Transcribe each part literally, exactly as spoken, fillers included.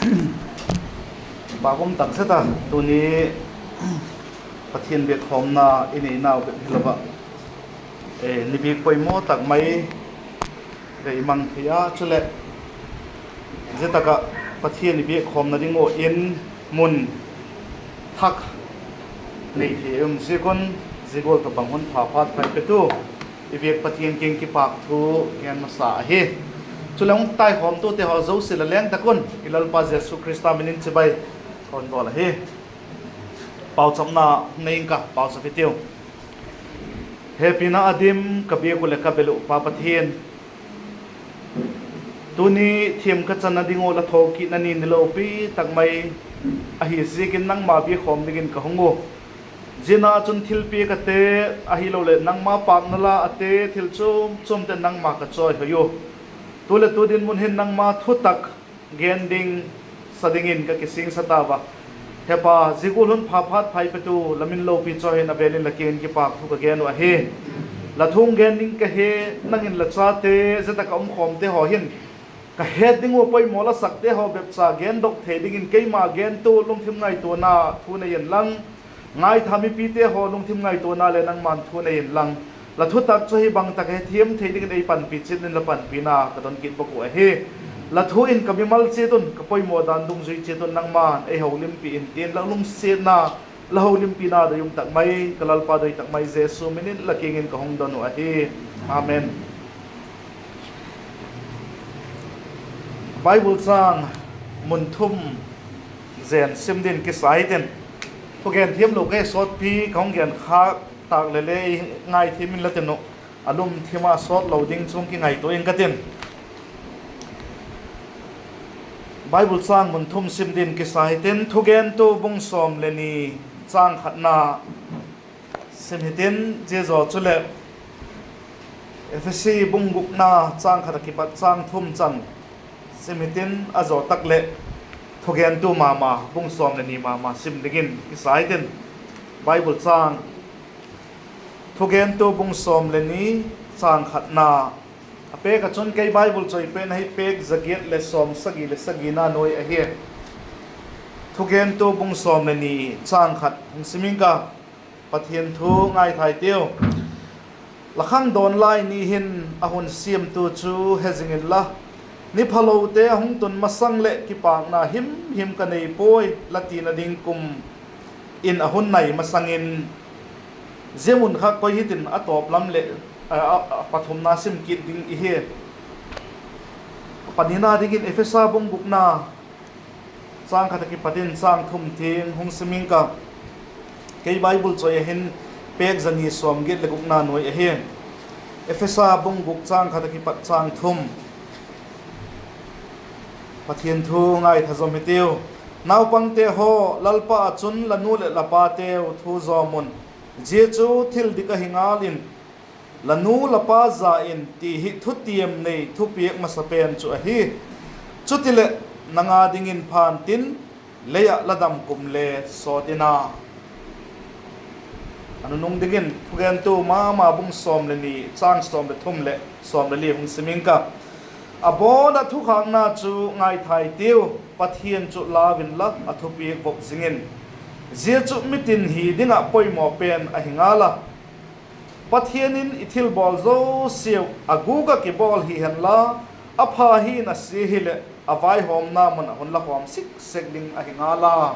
Kipâk um tak zet a, tuni Pathian biak khawmna i neinau bep hilo ah, ni biak poimaw tak mai ka i mang thei a, chuleh zia tak ah Pathian i biak khawmna ding ua in mun thak nei thei um ziak un, zia gual tawhbang hun pha phat phai petu i biak Pathian kiang kipâk thu gen masa ahi. Chuleh hung taikhawmtute haw zosia la leng tak un i Lalpa Jesu Khrista min in chibai ka hun bawl ahi. Pauchapna nei ing ka, pauchap hitiu. Hepina a dim ka biak uh leh ka bel uh Pa Pathian, tuni thiam ka channa ding uh la thokitna ni ni lopi tak mai ahi ziakin nangma biak khawm dingin ka hung u. Zia ah chun thilpiak ate, ahiloleh nangma pâkna la ate, thil chuam chuamte nangma ka chawihoi u. Tu leh tu dinmun hin nangma thutak gen ding sa dingin ka kisingsa tau a. Hepa, zia gual hun pha phat phai petu la min lopi chawi in a vêl in la kiang in kipâk thu ka gen uh ahi. La thu hung gen ding ka hi, nang in la chate zia tak ah um khawmte haw hin ka het ding ua poimaw la sakte haw bepcha gendok thei dingin keima gentu lungthim ngaituana thu nei inlang, ngaitha mipite haw lungthim ngaituana leh nangma'n thu nei inlang, la thutak chu hi bang tak a hethiam thei dingin ei panpi chiat in la panpina ka don kit bawk uh ahi. La thu in ka mimal chiat un, ka poimaw dan dungzui chiat un nangma'n ei holimpi intin, la lungsiatna, la holimpina doi um tak mai, ka Lalpa doi tak mai Jesu min in la kiang in ka hung don uh ahi. Amen. Bible châng mun thum zen sim dingin kisa hitin, thugen thiamlo ka hi sawtpi ka hung gen khâk tâk leh le i ngaithiam inla tin uh, a lum thim a sawt lo ding chu kingaitua ing ka tin. Bible châng mun thum sim dingin kisa hitin, Thugentu bung sawm le ni, châng khatna sim hitin, zia zaw chuleh Ephesi bung gukna châng khat ah kipat châng thum chan sim hitin, a zaw tak leh Thugentu ma ma bung sawm le ni ma ma sim dingin kisa hitin. Bible châng, Thugentu bung sawm le ni, châng khatna. A pêk ah chun kei Bible chawi pen ahi, pêk za giat leh sawmsagi leh sagina nuai ahi. Thugentu bung sawm le ni, châng khat hung sim ing ka, Pathian thu ngaithai tiu. La khangdawn lai ni hin a hun siamtu chu he zing inla, ni phalote a hung tun masang leh kipâkna himhim ka nei puai la tina ding kum in a hun nai masang in, zia mun kha koi hitin a tawp lam leh, a, a, a pathumna sim kit ding i hi. A panina dingin Ephesa bung gukna châng khat ah kipat in châng thum tiang hung sim ing ka. Kei Bible chawi ah hin pêk za ni sawmgiat leh gukna nuai ahi. Ephesa bung guk châng khat ah kipat châng thum. Pathian thu ngaitha zom hitiu. Naupangte haw, Lalpa ah chun la nu leh la pateu thu zawm un. Zia chu thil dik ahi ngal in, la nu la pa za in ti hi thutiam nei thupiak masa pen chu ahi. Chutileh, nang â dingin phan tin, lei ah la dam kum le sawt in a. A nunung dingin Thugentu ma ma bung sawm le ni, châng sawm le thum leh sawm le li hung sim ing ka. A bawn ah thukhâkna chu ngaithai tiu, Pathian chu lau inla a thupiak bawk zing in. Zia chu mitin hi ding ah poimaw pen ahi ngal a. Pathian in i thilbawl zosiau a gûk ah kibawl hi henla, a pha hi'n a sia hileh a vaihawmna mun ah hun la khawm sik sek ding ahi ngal a.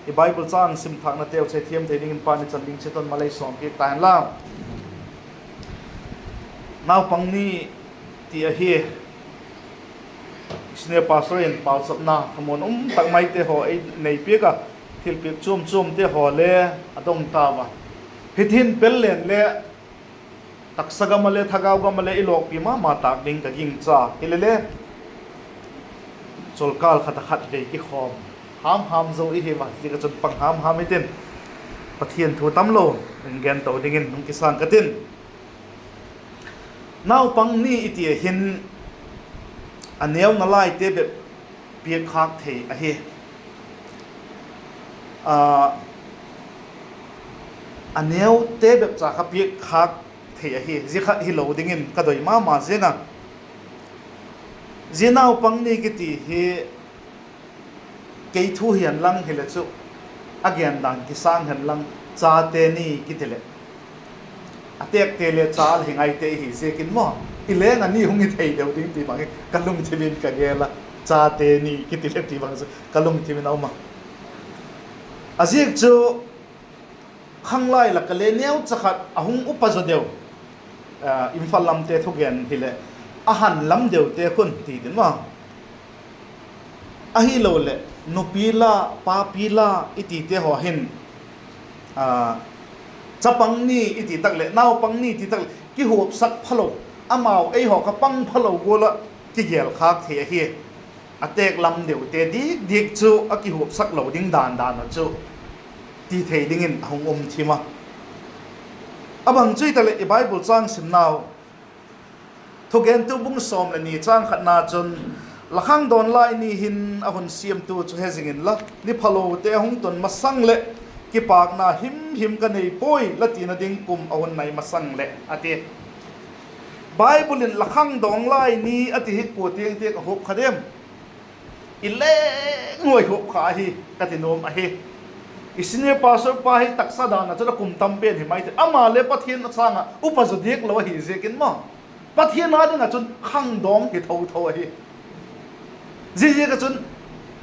I Bible châng sim thâknateu chu hethiam thei dingin Pa'n i chan ding chiat un malei sawmpiak ta hen la. Naupang ni ti ahi. Senior pastor in pauchapna thamuan um tak maite haw ei nei piak a, thilpiak chuam chuamte haw le a dong tau a. Hitin pel len le taksa gam ah le thagau gam ah le i lawkpi ma ma tâk ding ka gingcha. Hilele, chawlkâl khat ah khatvei kikhawm ham ham zo i hi a, zia ka chun pang ham ham hitin, Pathian thu tamlo in gen to dingin hung kisâng ka tin. Naupang ni i ti a hin, a neu nalaite bep piakkhâk thei ahi. A, a neute bep cha kha piakkhâk thei ahi. Zia kha hilo dingin ka doi ma ma ziang a. Zia naupang ni kiti hi Kei thu hian lang hileh chu, a gen dan kisâng hen lang, chate ni kiti leh, a têkte le cha la hi ngaite i hi ziakin maw, i leng a ni hung hi thei deu ding ti bang hi ka lungthim in ka gel a, chate ni kiti leh ti bang chu ka lungthim in a um a. A ziak chu, khanglai lak ah le neucha khat a hung upa zaw deu, Imphal lamte thugen hileh, a han lam deute khun ti ding maw. Ahiloleh nupi la, papi la i tite haw hin, chapang ni i ti tak leh, naupang ni ti tak leh kihuapsak phalo, amau eihaw kha pang phalo gual ah kigel khâk thei ahi. A têk lam deute dik dik chu a kihuapsak lo ding dan dan ah chu ti thei dingin a hung um thim a. A bang chu hitaleh i Bible châng simnau, Thugentu bung sawm leh ni châng khatna chun, la khangdawn lai ni hin a hun siamtu chu he zing inla, ni phalote a hung tun masang leh, kipâkna himhim ka nei puai la tina ding kum a hun nai masang leh a ti. Bible in la khangdawn lai ni a ti hi kua tiang tiang a huap kha diam? I leng ua i huap kha ahi, ka ti nuam ahi. I senior pastor pa hi taksa dan ah chun a kum tam pen hi mai thei, ama le Pathian a sâng ah upa zaw diak lo ahi ziakin maw, Pathian â ding ah chun khangdawng hi tho tho ahi. Ziaziak ah chun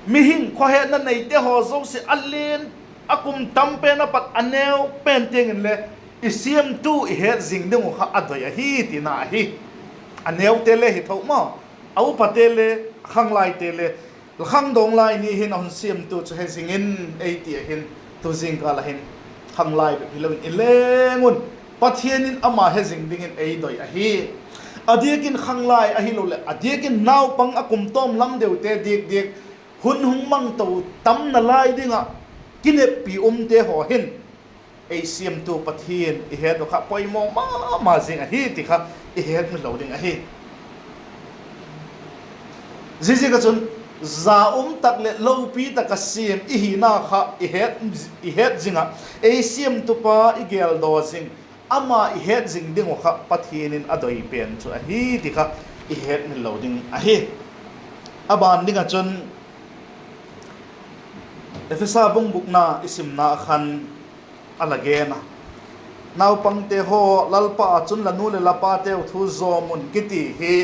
mihing khawhetna neite haw zosia a lian, a kum tam pen a pat a neu pen tiang inle i siamtu i het zing ding uh kha a doi ahi tina ahi. A neute le hi tho maw, a upate le, khanglaite le, la khangdawn lai ni hin a hun siamtu chu he zing in ei ti ahin, tu zingkal ah hin khanglai bep hilo in i leng un Pathian in ama he zing dingin ei doi ahi. A diak in khanglai ahiloleh a diak in naupang a kum tawm lam deute dik dik, hun hung mang to tamna lai ding ah kineppi umte haw hin ei siamtu Pathian i het uh kha poimaw ma ma zing ahi ti kha i hetmil lo ding ahi. Ziaziak ah chun, za um tak leh lopi tak ah siam i hina kha i het zing ah, ei siamtupa i geldaw zing, ama i het zing ding uh kha Pathian in a doi pen chu ahi ti kha i hetmil lo ding ahi. A ban ding ah chun, Ephesa bung gukna i simna ah khan a la gen a, naupangte haw, Lalpa ah chun la nu leh la pateu thu zawm un kiti hi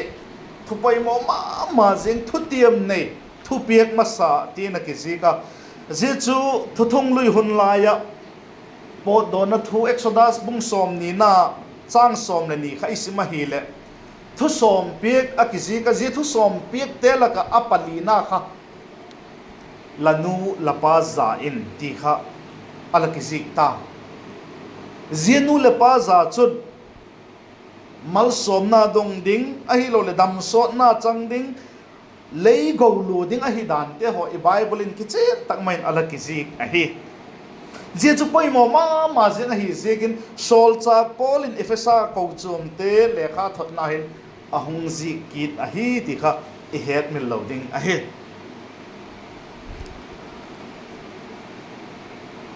thu poimaw ma ma zing, thutiam nei, thupiak masa ti'n a kizik a. Zia chu Thuthunglui hun lai ah pawtdawna thu Exodus bung sawmnina châng sawm leh ni kha i sim ahileh, thusawmpiak a kizik a, zia thusawmpiakte lak ah a palina kha la nu la pa za in ti kha a la kizik ta. Zia nu leh pa za chun malsawmna dong ding, ahiloleh damsawtna chang ding, lei go lua ding ahi dante haw i Bible in kichian tak mai in a la kizik ahi. Zia chu poimaw ma ma zing ahi ziakin sawlchâk Paul in Ephesa kochuamte lekha thotna hin a hung zik kit ahi ti kha i hetmil lo ding ahi.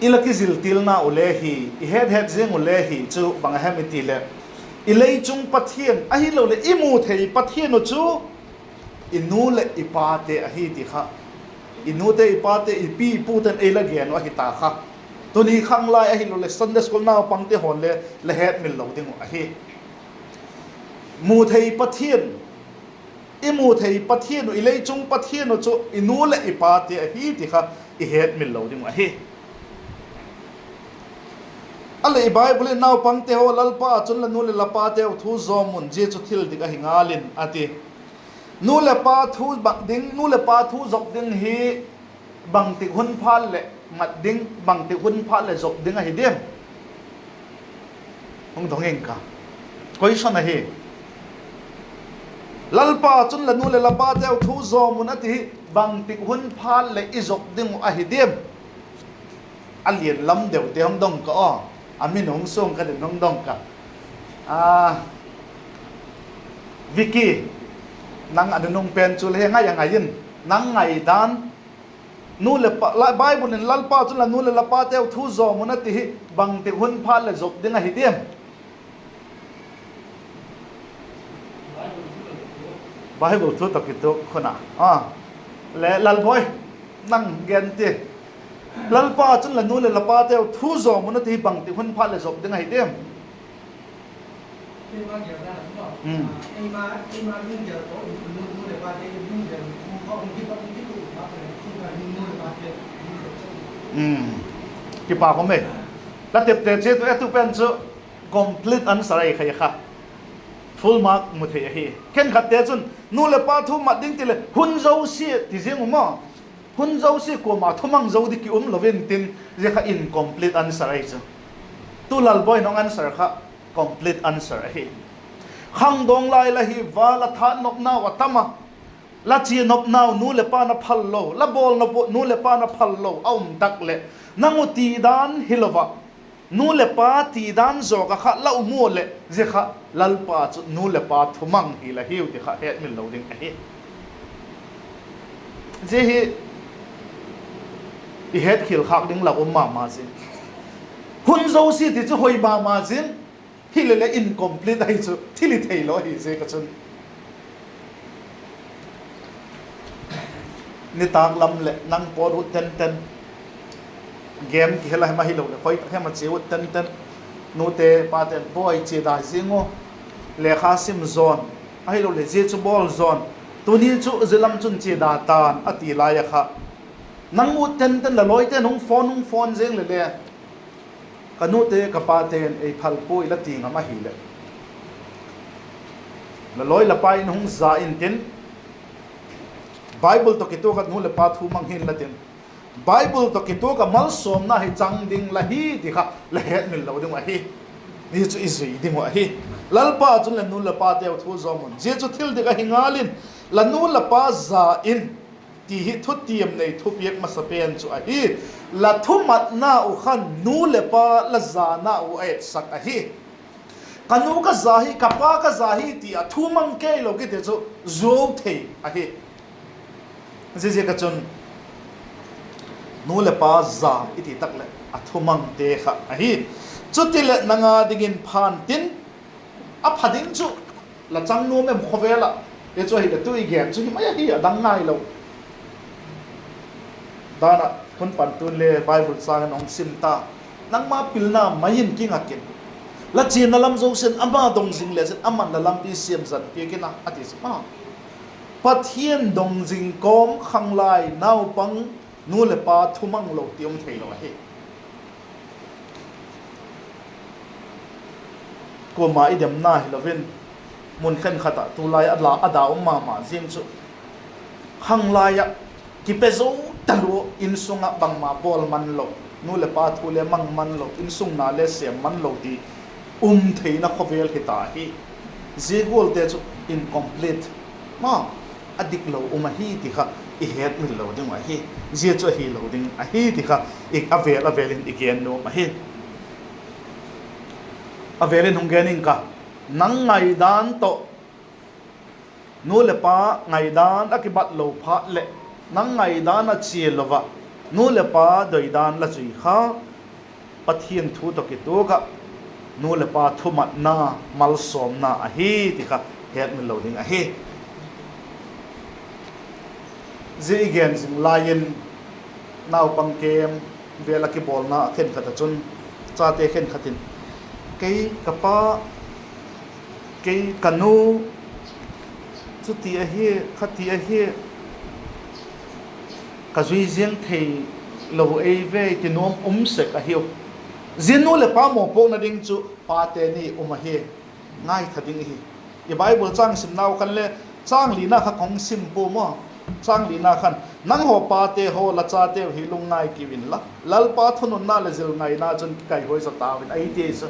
I la kiziltilna uh le hi, i het het ziang uh le hi chu bang a hem i ti leh, i leichung Pathian ahiloleh i mu thei Pathian uh chu i nu leh i pate ahi ti kha, i nute i pate, i pi i pute'n ei la gen uh ahi ta kha. Tuni khanglai ahiloleh Sunday school naupangte haw'n le la hetmil lo ding uh ahi. Mu thei Pathian, i mu thei Pathian uh, i leichung Pathian uh chu i nu leh i pate ahi ti kha i hetmil lo ding uh ahi. A leh i Bible in, naupangte haw, Lalpa ah chun la nu leh la pateu thu zawm un, zia chu thil dik ahi ngal in, a ti. Nu leh pa thu mat ding, nu leh pa thu zop ding hi bangtik hun phat leh mat ding, bangtik hun phat leh zop ding ahi diam? Hung dong ing ka. Question ahi. Lalpa ah chun la nu leh la pateu thu zawm un a ti hi, bangtik hun phat leh i zop ding uh ahi diam? A lian lam deute hung dong ka aw. A min hung suang ka din hung dong ka. A, Vicky, nang a nunung pen chu le he ngai a ngai in, nang ngaidan, nu leh pa, Bible in Lalpa chun la nu leh la pateu thu zawm un a ti hi, bangtik hun phat leh zop ding ahi diam? Bible thu tawh kituak khun a. A, le Lalboi. Nang gen ti. Lalpa chun la nu leh la pateu thu zawm un a ti hi bangtik hun phat leh zop ding ahi diam? Kipak um e. La tepte chiat u, e tu pen chu complete answer ahi kha. Full mark mu thei ahi. Khenkhatte chun nu leh pa thu mat ding ti leh hun zosia ti ziang u maw. Hun zosia kuama thumang zo di ki um lo intin, zia kha incomplete answer ahi chu. Tu Lalboi in hung answer kha complete answer ahi. Khangdawng lai la hi va, la that nopnau a tam a, la chia nopnau nu leh pa'n a phal lo, la bawl nop nu leh pa'n a phal lo a um tak leh, nang u ti dan hilo ah, nu leh pa ti dan zawk ah kha la um ua leh, zia kha Lalpa chu nu leh pa thumang hi la hiu ti kha hetmil lo ding ahi. Zia hi i hetkhial khâk ding la um ma ma zing. Hun zosia ti chu hoi ma ma zing. Hileleh incomplete ahi chu thil i theilo ahi ziak a chun. Nitâk lam leh nang pawt ut tenten, game kihel a hem ahiloleh khoi tak hem a chia ut tenten, nute pate'n, Boi, chia da zing u, lekha sim zawn, ahiloleh zia chu bawl zawn, tuni chu zia lam chun chia da ta'n, a ti lai a kha, nang ut tenten la lawite'n hung phone, hung phone zing leh le, ka nute ka pate'n ei phal puai la ti ngam ahileh, la lawi la pa in hung za intin, Bible tawh kituak ah nu leh pa thu mang hin la tin, Bible tawh kituak ah malsawmna hi chang ding la hi ti kha la hetmil lo ding uh ahi. Hi chu i zui ding uh ahi. Lalpa chun la nu la pateu thu zawm un, zia chu thil dik ahi ngal in, la nu la pa za in, ti hi thutiam nei thupiak masa pen chu ahi. La thumatna uh khan nu leh pa la zana uh a etsak ahi. Ka nu ka za hi, ka pa ka za hi ti a thu mang kei lo kiti chu zuau thei ahi. Ziaziak a chun nu leh pa za i ti tak leh a thumangte kha ahi. Chutileh nang â dingin phan tin, a pha ding chu la chang nuam em khawvel ah? Hi chu ahileh tu i gen chu hi mai ahi, a dang ngai lo. Dan ah hun pan tun le Bible châng in hung sim ta. Nangma pilna mai in kingak in, la chiana lam zosia'n ama dong zing le chin, ama'n la lampi siam zan piak in a, a ti chu ma. Pathian dong zing kawm khanglai naupang nu leh pa thumang lo ti um theilo ahi. Kuama i demna hilo in, mun khenkhat ah tulai a la a da um ma ma zing chu, khanglai ah kipe zo talua, insung ah bangma bawl man lo, nu leh pa thu le mang man lo, insung na le sêm man lo ti um theina khawvel hita hi. Zia gualte chu incomplete ma, a dik lo um ahi ti kha i hetmil lo ding uh ahi. Zia chu ahilo ding ahi ti kha a vêl a vêl in i gen nuam ahi. A vêl in hung gen ing ka, nang ngaidan tawh nu leh pa ngaidan a kibat lo phat leh, nang ngaidan a chia lo ah, nu leh pa doidan la zui kha, Pathian thu tawh kituak ah nu leh pa thumatna, malsawmna ahi ti kha hetmil lo ding ahi. Zia i gen zing lai in, naupang kem vêl ah kibawlna khenkhat ah chun, chate khenkhat in, kei ka pa, kei ka nu, chuti ahi, khati ahi, ka zui ziang theilo ei ve ti nuam um sek ahiu. Zia nu leh pa mawpuakna ding chu pate ni um ahi. Ngaitha ding ihi. I Bible châng simnau khan le, châng lina kha ka hung sim pua maw. Châng lina khan, nanghaw pate haw, la chateu hi lungngai kiu inla, Lalpa thununna leh zilngaina chun kikaihuai zaw tau in, ei ti chu.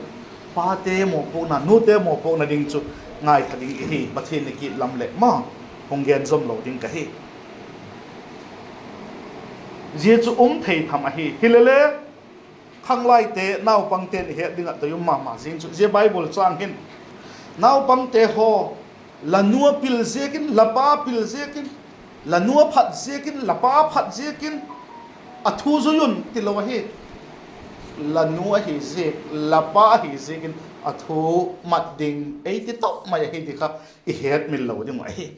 Pate mawpuakna, nute mawpuakna ding chu ngaitha ding ihi. Pathian ni kit lam leh ma, hung gen zom lo ding ka hi. Zia chu um thei tham ahi. Hilele, khanglaite, naupangte'n i het ding ah doi um ma ma zing chu, zia Bible châng hin, naupangte haw, la nu a pil ziak in, la pa pil ziak in, la nu a phat ziak in, la pa a phat ziak in a thu zui un tilo ahi. La nu ahi ziak, la pa ahi ziak in a thu mat ding ei ti tawp mai ahi ti kha i hetmil lo ding uh ahi.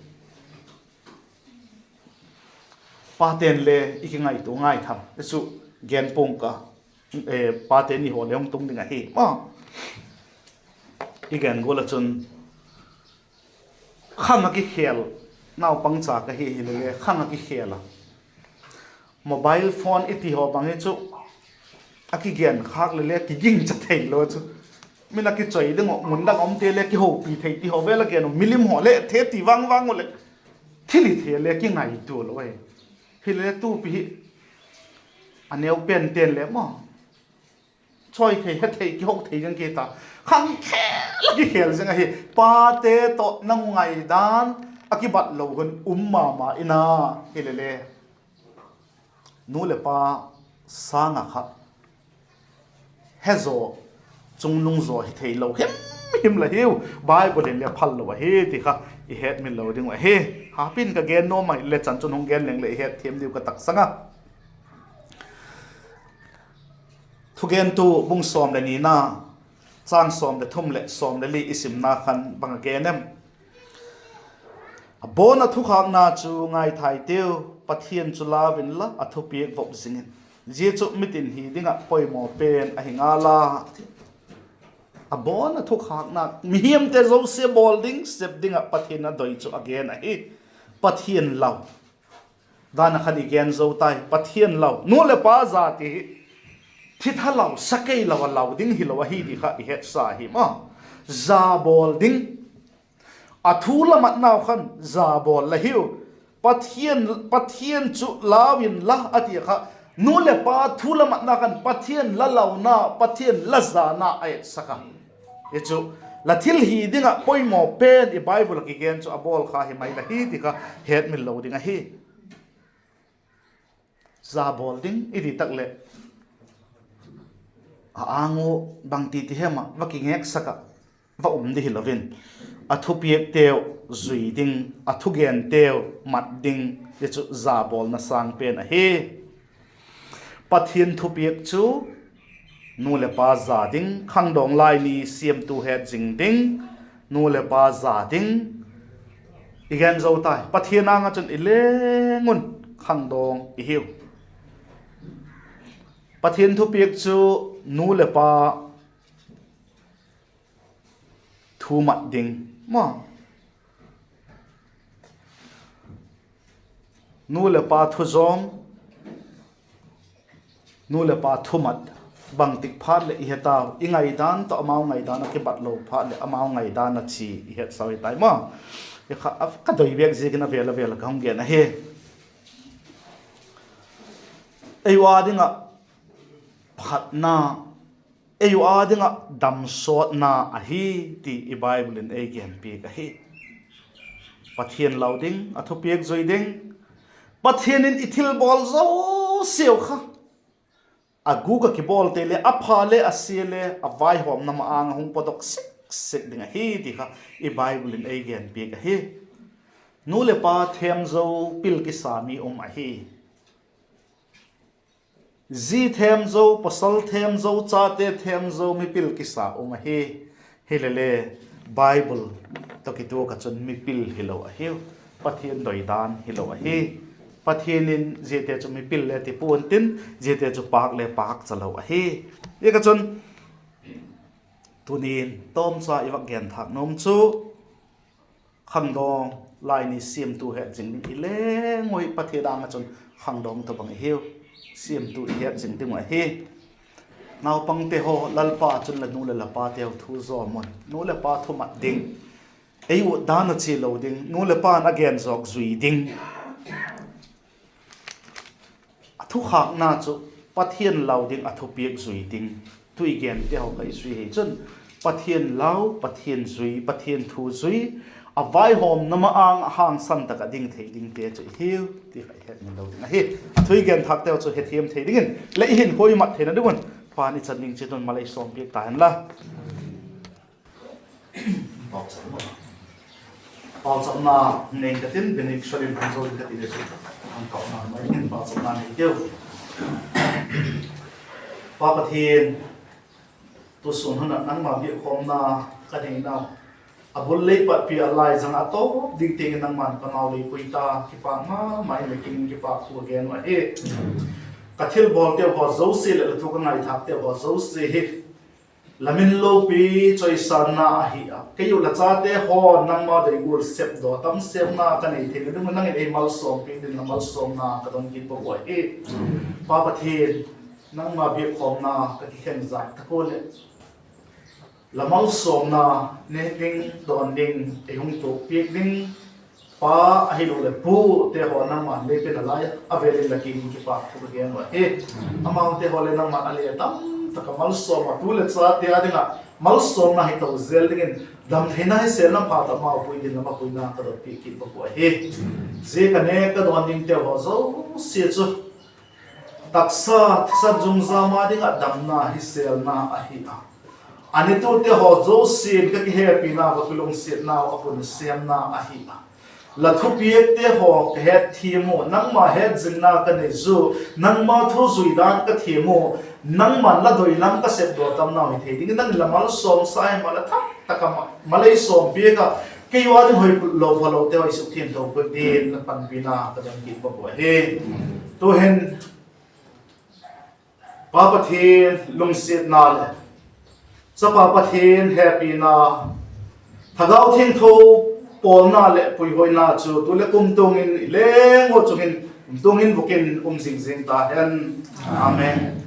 Pate'n le i kingaitua ngaitham i chu gen pua'ng ka, pate ni haw le hung tung ding ahi a. I gen gual ah chun khang ah kikhêl, naupangcha ka hi hile le khang ah kikhêl a, mobile phone i ti haw bang hi chu a kigen khâk le le kigingcha theilo chu, min a kichoi ding uh, mun dang umte le kihopi thei ti haw vel a gen uh, milim haw le the ti vang vang uh leh thil i thei le kingaitua lo ahi. Hile le tupi hi a neu pente'n le maw, choi thei, he thei, kiho thei zing kei ta, khang khêl a kikhêl zing ahi. Pate tawh nang ngaidan a kibat lo hun um ma ma in a, hile le nu leh pa sâng ah kha he zaw, chungnung zaw hi theilo him him la hiu, Bible in le phal lo ahi ti kha i hetmil lo ding uh ahi. Hapi'n ka gen nuam mai le chan chun hung gen leng leh i hetthiam diu ka taksang a. Thugentu bung sawm leh nina, châng sawm leh thum leh sawm leh li i simna khan bang a gen em? A bawn a thukhâkna chu ngaithaiteu, Pathian chu lau inla a thupiak vop zing in; zia chu mitin hi ding ah poimaw pen ahi ngal a. A bawn a thukhâkna, mihiamte zosia bawl ding sep ding ah Pathian a doi chu a gen ahi. Pathian lau dan a khan i gen zo tai, Pathian lau. Nu leh pa za ti hi thi tha lau, sa kei lo a lau ding hilo ahi ti kha i hetsa hi maw. Za bawl ding, a thu la matnau khan za bawl la hiu. Pathian, Pathian chu lau inla a ti kha, nu leh pa thu la matna khan Pathian la launa, Pathian la zana a etsak a. Hi chu la thil hi ding ah poimaw pen i Bible ah kigen chu a bawl kha hi mai la hi ti kha hetmil lo ding ahi. Za bawl ding i ti tak leh a âng u bangti ti hem ah va kingêksak ah va um di hilo in, a thupiakteu zui ding, a thugenteu mat ding, hi chu za bawlna sâng pen ahi. Pathian thupiak chu nu leh pa za ding, khangdawng lai ni siamtu het zing ding, nu leh pa za ding i gen zo tai. Pathian âng ah chun i leng un khangdawng i hiu. Pathian thupiak chu nu leh pa thu mat ding, maw, nu leh pa thuzawm, nu leh pa thumat, bangtik phat leh i he tau, i ngaidan tawh amau ngaidan a kibat lo phat leh amau ngaidan a chi i hetsa hi tai maw. Ka doi bêk ziakin a vêl a vêl ka hung gen ahi. Ei u â ding ah phatna, ei u â ding ah damsawtna ahi ti i Bible in ei genpiak ahi. Pathian lau ding, a thupiak zui ding, Pathian in i thilbawl zosiau kha a gûk ah kibawlte le a pha le a sia le a vaihawmna ma-âng ah hung pawtdok sik sik ding ahi ti kha i Bible in ei genpiak ahi. Nu leh pa themzo pil kisa mi um ahi. Zi themzo, pawsal themzo, chate themzo mipil kisa um ahi. Hilele, Bible tawh kituak ah chun mipil hilo ahiu. Pathian doidan hilo ahi. Pathian in ziate chu mipil le ti pua'n tin, ziate chu pâk le pâkcha lo ahi. Ziak ah chun tuni'n tawmcha i vak genthâk nuam chu khangdawng lai ni siamtu het zing ding i leng ui, Pathian âng ah chun khangdawng tawhbang i hiu, siamtu i het zing ding uh ahi. Naupangte haw, Lalpa ah chun la nu leh la pateu thu zawm un, nu leh pa thumat ding, ei ut dan a chia lo ding, nu leh pa'n a gen zawk zui ding. A thukhâkna chu Pathian lau ding, a thupiak zui ding. Tu i gente haw kha i zui hi chun Pathian lau, Pathian zui, Pathian thu zui, a vaihawmna ma-âng ah hangsan tak ah ding thei dingte chu i hiu ti kha i hetmil lo ding ahi. A thu i genthâkteu chu hethiam thei dingin leh i hinkhua i mat theina ding un, Pa'n i chan ding chiat un malei sawmpiak ta hen la. Pauchapna nei ka tin, benediction in hun zo ding ka ti le chu, an tawpna mai in pauchapna nei teu. Pa Pathian, tu sun hun ah nangma biakkhawmna ka nei nau, a bul lei patpi a lai zang a tawp ding tiang in nangma'n ka mau lei pui ta, kipâk ma ma in le kin in kipâk thu ka gen uh ahi. Ka thilbawlte haw zosia leh la thu ka ngaithâkte haw zosia hi la min lopi chawisângna ahi a, kei uh la chate haw nangma dei gual sepdaw tam sêmna ka nei theina ding un nang in ei malsawmpiak dingin la malsawmna ka don kit bak uh ahi. Pa Pathian, nangma biakkhawmna ka kikhen zat tak ua leh la malsawmna ne ding dawn ding ei hung tuak piak ding pa ahiloleh pute haw nangma'n lei pe nalai a, a vêl in la kin in kipâk thu ka gen uh ahi. Amaute haw leh nangma'n a le tam tak a malsawm a, tu leh chate â ding ah malsawmna hi to zel dingin, dam theina hi sêlna phat a mau pui dingin la mapuina ka dot piak kit bak uh ahi. Zia ka nêk ka dawn dingte haw zosia chu taksa thisan zungzâm â ding ah damna hi sêlna ahi a, a netute haw zosia'n ka kihepina ka kilungsiatnau a hun sêmna ahi a, la thupiakte haw ka hetthiam uh, nangma hetzingna ka nei zu, nangma thu zui dan ka thiam uh, nangma'n la doi lam ka sepdaw tamnau hi thei dingin nang in la malsawmsa himaleh thak tak a ma lei sawmpiak a, kei ua ding hoi lo phalote haw i sukthiangtho piak dingin la panpina ka don kit bak uh ahi. Tu'hin Pa Pathian lungsiatna leh Chapa Pathian hepina, Thagau Thiangtho pawlna leh puihoina chu tu leh kumtuang in i leng uh chung in, kumtuang in bukin um zing zing ta hen. Amen.